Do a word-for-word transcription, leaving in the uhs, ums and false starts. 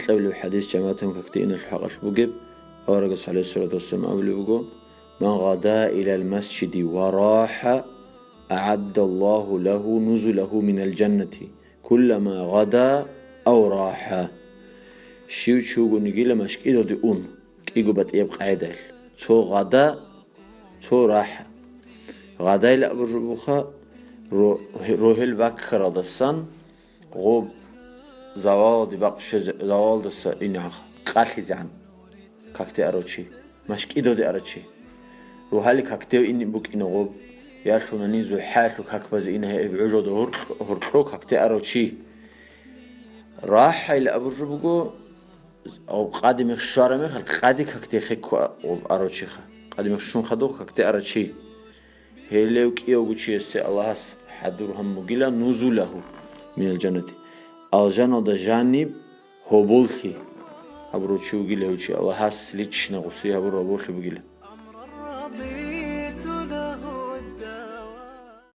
Кьабилеб хӀадис жамагӀатун какде иналъул хӀакъалъ бугеб, аварагас гӀалайгьиссалату вассалам абулеб буго: «Ман гъада илал масжиди ва рахӀа, агӀаддаллагьу лагьу нузулагьу минал жаннати, куллама гъада ав рахӀа». Щив чи вугонигила машкӀидалде ун, кӀиго батӀияб къагӀидаялъ, цо гъада, цо рахӀа. Гъадайла абуржубуха, ро-, рогьел ваккаралдасан гъоб завалалде бакъ щвезе, завалалдаса инегӀан къалъизегӀан какде арав чи, машкӀидалде арав чи. Рогьалил какдев ине букӀина гъоб, ялъунани зухӀаялъул как базе ина гьеб гӀужалда гьоркь-, гьоркьо какде арав чи. РахӀайла абуржу буго, гъоб къаде мех щвараб мехалъ, къаде какде хекко а-, гъоб арав чиха, къаде мех щун хадуб какде арав чи. Гьелев кӀиявго чиясе Аллагьас хӀадур гьан бугила нузулагьу минал жаннати, алжаналда жаниб гьоболлъи гьабурав чи вугила, гьев чи Аллагьас лична гъуси гьабурав гьоболлъи бугила.